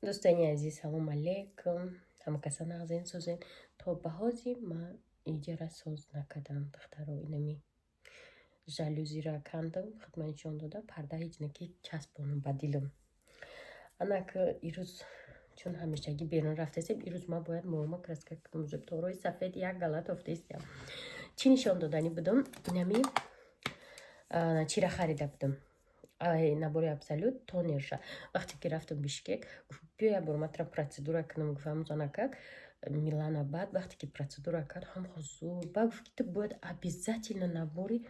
Дӯстони азиз, салом алейкум. Ҳама каса нағзен, созен. То ба ҳозир ман иҷара соз накардам, духтаро. Инами жалюзира кандам, хидмат нишон дода, парда ҳеҷ наки часпонам ба дилам. Анак ирӯз, чун ҳамешагӣ берун рафтасем, ирӯз ман бояд муома краска кунам. Зубторои сафед як галат офтаистям. Чӣ нишон доданӣ будам? Инами чира харида будам, набори Абсолют, тонерша. Вақте ки рафтам Бишкек, гуфт: «Биё, як бор матра процедура кунам», гуфт занакак Милана. Баъд вақте ки процедура кард, ҳам ҳузур ба гуфт, ки ту бояд обязательно набори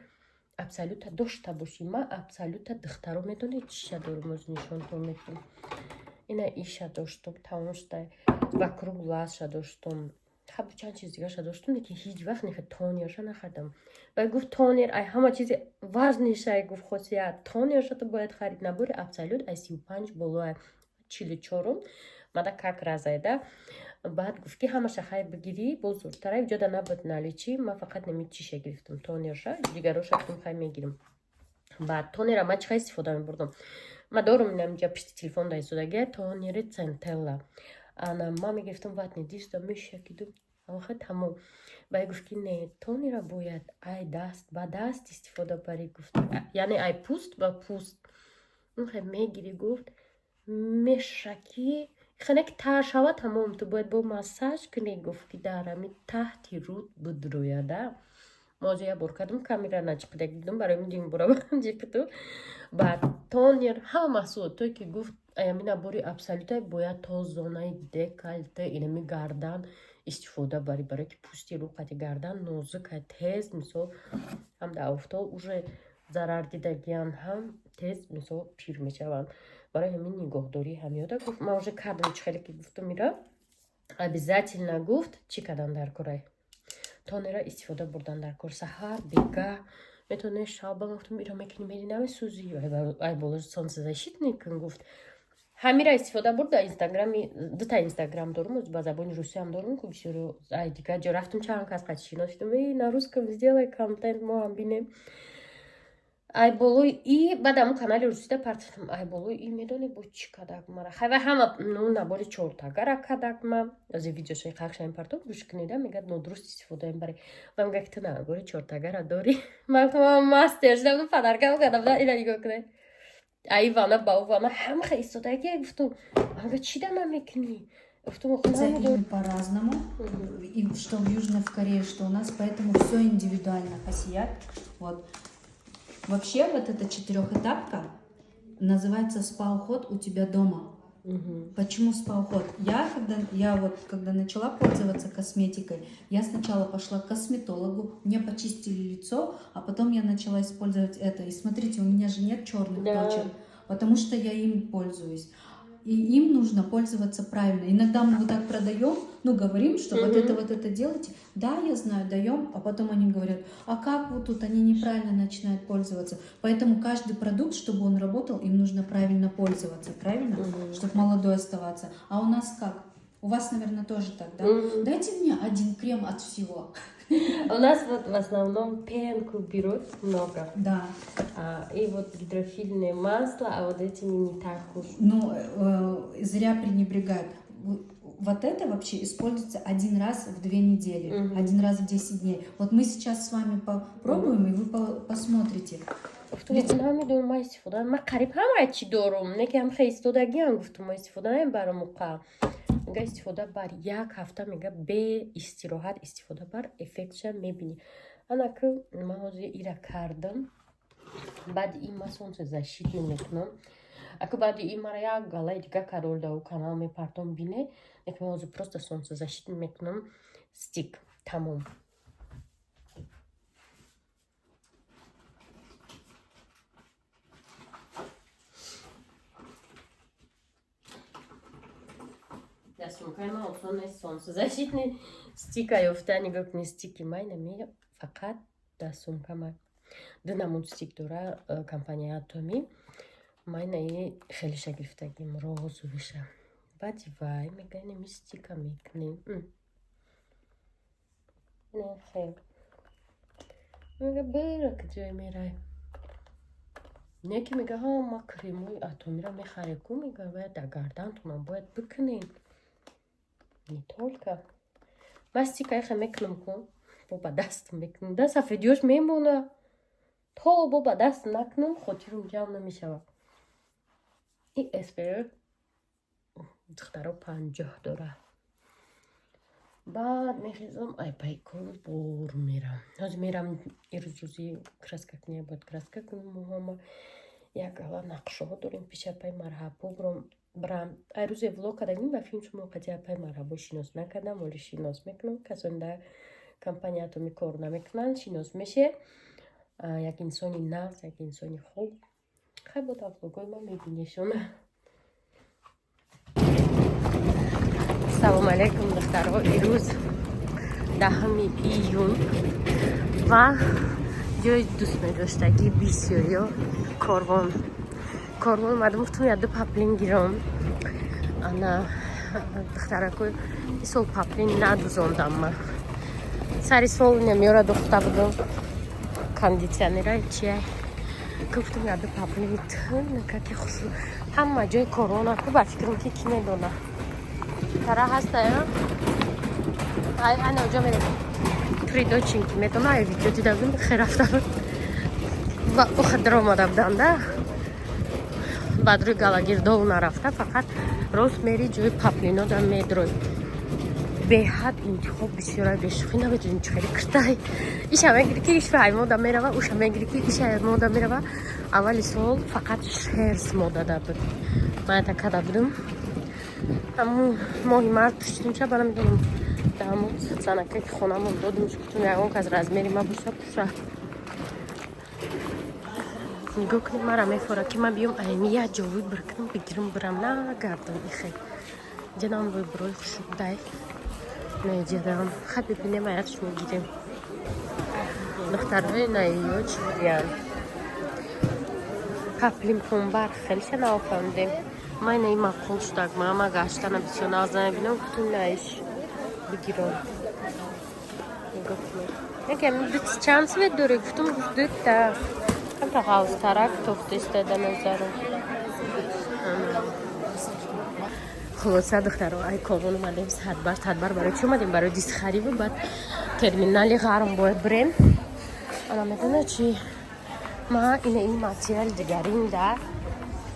Абсолюта дошта бошӣ. Ман Абсолюта, духтаро, медонед, чиша дорум? Оз нишонтон метавон. Ина иша доштум, тамом шуда, вокруг глазша доштум, хаб чанд чиз дигарша доштум, лекин ҳеҷ вақт нехе тонерша нахардам. Ва гуфт: «Тонер ай ҳама чизи важнейшай», гуфт, «хосият тонерша ту бояд харид». Набори Абсолют ай 35 болоай, 44-ум мада как разайда. Баъд гуфт, ки ҳамаша хай бигирӣ, боз зуртара. Ҷода набуд наличии, ман фақат нами чиша гирифтам, тонерша. Дигароша гуфтам, хай мегирим. Баъд тонера ман чӣ хай истифода мебурдам? Ма дорум, инамҷа пишти телефон да истодагия, тонери Центелла. Ана ман мегирифтам, ватный диск да мешакидум, охи тамом. Баъд гуфт, ки не, тонера бояд ай даст ба даст истифода барӣ, гуфт, яъне ай пӯст ба пӯст хе мегирӣ, гуфт, мешакӣ, хене ки тар шава, тамом, ту бояд бо массаж кунӣ, гуфт, ки дар ҳами таҳти руд будрояда. Мо як бор кардам, камера начиқида дидум, барои дим бора ҷиқиту. Баъд тонер, ҳама маҳсулотое ки гуфт, аями набори Абсолюта бояд то зонаи декольте, инами гардан истифода барӣ, барое ки пӯсти рӯ қати гардан нозука, тез, мисол, ҳам дар офтоб уже зарар дидагиян, ҳам тез, мисол, пир мешаванд. Барои ҳамин нигоҳдории ҳамёда, гуфт, ман уже кардам, чӣ хеле ки гуфтум, ира обязательно, гуфт, чӣ кардам дар корай, тонера истифода бурдан дар кор, саҳар, бегаҳ, метавонед шаба. Гуфтам, ира мекунӣ, мери, намесӯзӣ, ай боло солнцезащитный кун, гуфт. Ҳамира истифода бурд. Дар инстаграми дута инстаграм дорум, ба забони русиам дорум, ку бисёро ай дигар ҷо рафтум, чанд кас қати шиносидум: «Эй, на русском сделай контент, мо ҳам бинем». Ай болои и баъд ҳамун канали русида партифтам. Ай болои и медонӣ бо чӣ кадак мара хайва ҳама, ну, набори чортагара кадак. Ма ази видеошои қақшаим партом, гӯш кунида, мегӯяд, нодуруст истифода мебарӣ. Ва мегӯяд, ки ту набори чортагара дорӣ. Ман гуфтам, мастер шудам, подарка кардам. Ина нигоҳ кунед, ай вана ба ӯ вана ҳамаха истодаги. Гуфтум, ага чӣ да намекунӣ? Гуфтум, По-разному. И что в Южной в Корее, что у нас, поэтому все индивидуально, хасият. Вот. Вообще вот эта четырехэтапка называется спа-уход у тебя дома. Почему спа-уход? Я вот когда начала пользоваться косметикой, я сначала пошла к косметологу, мне почистили лицо, а потом я начала использовать это. И смотрите, у меня же нет черных точек, потому что я им пользуюсь. И им нужно пользоваться правильно. Иногда мы вот так продаем, ну, говорим, что вот это делайте. Да, я знаю, даем, а потом они говорят: «А как вот тут?» Они неправильно начинают пользоваться. Поэтому каждый продукт, чтобы он работал, им нужно правильно пользоваться, правильно? Чтобы молодой оставаться. А у нас как? У вас, наверное, тоже так, да? Мгм. Дайте мне один крем от всего. У нас вот в основном пенку берут много. А, и вот гидрофильное масло, а вот этими не так уж. Ну, зря пренебрегают. Вот это вообще используется один раз в 2 недели, Мгм. Один раз в 10 дней. Вот мы сейчас с вами попробуем, и вы посмотрите. Гуфтум, намедонам, ма истифода, ман қариб ҳама чӣ дорум, не ки ҳам хе истодагиам. Гуфтум, ма истифода намебарам уқа. Мега, истифода бар, як ҳафта, мега, бе истироҳат истифода бар, эффектша мебинӣ. Анаки ман ҳозир ира кардам, баъди ин ман солнцезащитный мекунам. Аку баъди ин мара як галаи дига карол да у канал мепартом, бине. Неки ман ҳозир просто солнцезащитный мекунам, стик, тамом. Дар сумкаи ман осон нест солнцезащитный стика ёфта. Нигоҳ кунед, стики май нами фақат дар сумка май. Ду намуд стик дора компанияи Атоми, май наи хелиша гирифтагим, розовыйша. Баъди вай мега, нами стика мекунем. Ина хел мега, бира, куҷое мерай. Не ки мега, ҳа, ма кремои Атомиро мехарем ку, мега, бояд дар гардантонам бояд бикунем, не только мастика яхе мекунам ку, бо ба даст мекунам, да сафедиёш мемона, то бо ба даст накунам, хотирам ҷамъ намешавад. И SPF, духтаро, 50 дора. Баъд мехезам, ай пайкор бор мерам. Ҳозир мерам, ирӯз рӯзи краска кунӣ, бояд краска кунам моҳама. Як ала нақшаҳо дорем пеши апаи Марҳабо брам. Ай рӯзе влог кардагим, ба филм шумо қати апаи Марҳабо шинос накардам, оли шинос мекунам. Касоне дар компания Атоми кор намекунанд, шинос меше. Як инсони нағз, як инсони хуб. Хай, бо дар влогҳои ман мебинешона. Салому алайкум, духтарҳо. Ирӯз 10-и июн ва ҷои дӯстмедоштагӣ бисёриё Корвон. Корвон омадам, гуфтам, яду паплин гиром. Ана, духтарако, исол паплин надузондам ма. Сари сол немёра духта будам. Кондитсионера чия. Гуфтам, яду паплин тынакаки хушрӯ. Ҳама ҷои Корвона ку, ба фикрам, ки кӣ медона. Тара ҳастая? Ай, ана оҷа мерем. Тридочин ки медона, ай видео дида будем, хе рафта буд. Ва охир даромада будам да. Баъд рӯи Галагирдов нарафта, фақат рост мери, ҷои паплино да медрой. Беҳад интихоб бисёра, бешӯхӣ, намедонем чӣ хеле киртай. Иша мегири, ки иш ай мода мерава, уша мегири, ки иш ай мода мерава. Аввали сол фақат шерсть модада буд. Ман та када будам. Ҳамун моҳи март пӯшидим, ча ба намедонам. Дар ҳамун занака ки хонамон додим, гуфтум, ягон кас размери ма боша, пӯша. Нигоҳ кунед, мара мефора, ки ман биём, айми як ҷо выбор кунам, бигирам, бирам, нагардам ихе. Ҷанам выборои хушудай наиҷадам. Хай, бибинем, аятш мегирем. Духтарҳои наиё чӣ будиянд? Паплин пунбар хеле наофаҳмидем. Ман инаи маъқул шудак, мама гаштана бисёр нағз намебинам, гуфтум, наиш бигирам. Нигоҳ кунед. Яке чанд цвет дорӣ? Гуфтум, гуфт, дута. Камта ғавзтарак тофтеста да назарам. Хулоса, духтаро, ай Корвон омадем Садбар. Садбар барои чӣ омадем? Барои дискхариву баъд терминали Ғарм бояд бирем. Ана, медона чи? Ма ина ин материали дигарин да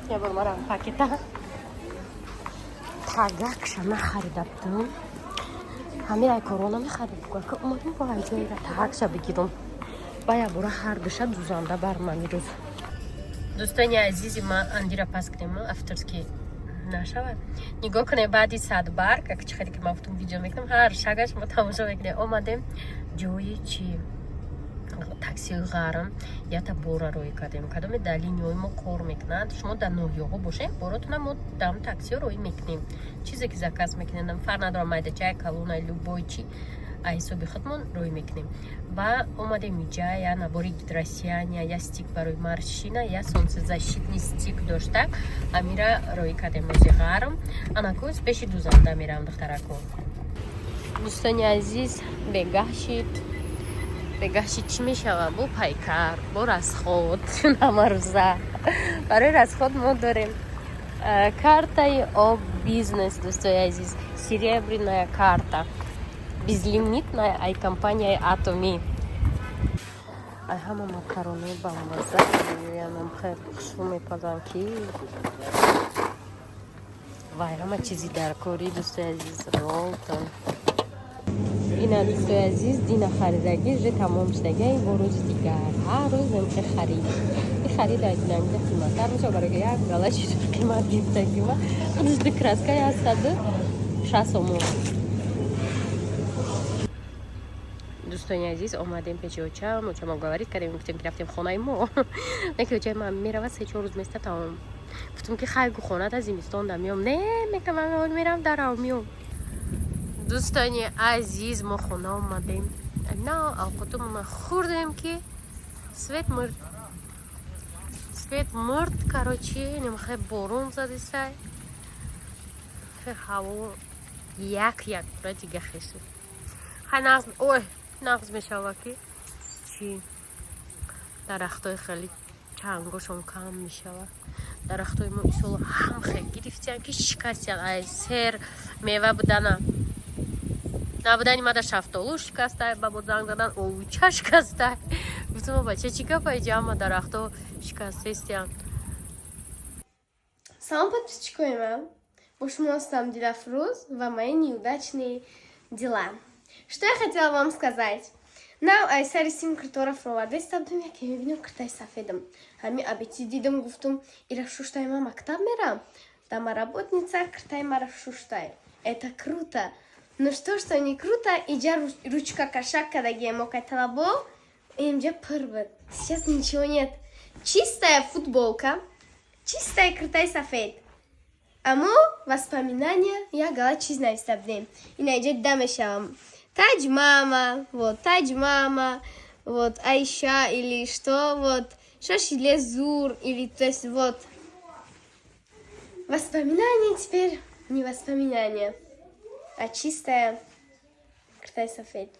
я бор марам пакета тагакша нахарида будам. Ҳамин ай Корвона мехарид, ка омадем, бо айҷоира тагакша бигирам. Ба як бора ҳар душа дузанда бар ман ирӯз. Дӯстони азизи ма, андира пас кунем, авторский нашавад. Нигоҳ кунед, баъди Садбар, как чӣ хеле ки ман гуфтам, видео мекунам, ҳар шагаш мо тамошо мекунем. Омадем ҷои чи, таксиҳои Ғарм, ята бора роӣ кардем. Кадоме дар линияҳои мо кор мекунанд, шумо дар ноҳияҳо бошед, боротона мо дам таксиҳо роӣ мекунем. Чизе ки заказ мекунем, фарқ надорам, майдачая, калона, любой чи, аз ҳисоби худмон роӣ мекунем. Ва омадем иҷа, я набори гидросияния, я стик барои морщина, я солнцезащитный стик дошта, амира роӣ кардем ози Ғарм. Анакӯз пеши дузанда мерам, духтарако. Дӯстони азиз, бегаҳ шид. Бегаҳ шид, чӣ мешавад? Бо пайкар, бо расход, чун ҳамарӯза барои расход мо дорем картаи Об Бизнес, дӯстои азиз, серебряная карта, безлимитная, ай компанияи Атоми. Ай ҳама макаронои бамаза меоянам, хеле хушрӯ мепазам, ки вай ҳама чизи даркорӣ, дӯстои азиз, ролтон. Ина, дӯстои азиз, дина харидагӣ уже тамом шудаги, бо рӯзи дигар ҳар рӯз мемхе харид. И харид айдинамида қиматтар мешава, барои як гала чиз қимат гирифтагима, худаш ду краска 160 сомон. Дӯстони азиз, омадем пеши очам. Очама говорить кардем, гуфтем, ки рафтем хонаи мо. Яке очаи ман мерава, 3-4 рӯз места, тамом. Гуфтем, ки хай, гу, хонада зимистон да миём. Не, мекам, мерам, дарав миём. Дӯстони азиз, мо хона омадем, на авқотумона хӯрдем, ки свет мурд, свет мурд. Короче, немхе борон задисай, ҳаво як як бура дига хесу. Хай, нағз, ой, нағз мешава, ки чӣ дарахтои хеле. Чангошон кам мешавад. Дарахтои мо исоло ҳам хел гирифтиян, ки шикастиян. Ай сер мева будана набудани мада шафтолу шикастай, ба бо занг задан, олуча шикастай. Гуфтам: «Бача, чӣ гапай, ҷама дарахто шикастестиян?» Салом, подписчикои ман! Бо шумо ҳастам Дилафрӯз ва мои неудачные дела. Что я хотела вам сказать? Нав ай сари сим киртора фуровардаиста будам, яке мебинам, киртаи сафедам. Ҳами абети дидам, гуфтум: «Ира шуштай, ман мактаб мерам. Домработница киртаи мара шуштай. Это круто». Но что, что не круто, иҷа ручка кашак кадагием окай талабо, инҷа пур буд. Сейчас ничего нет. Чистая футболка, чистая киртаи сафед. Аммо воспоминания, як гала чиз нависта будем. Ина иҷа дида мешавам. Таҷ мама, вот, таҷ мама, вот, Айша или что, вот, шашиле зур, или, то есть, вот. Воспоминания теперь не воспоминания, а чистая киртаи сафед.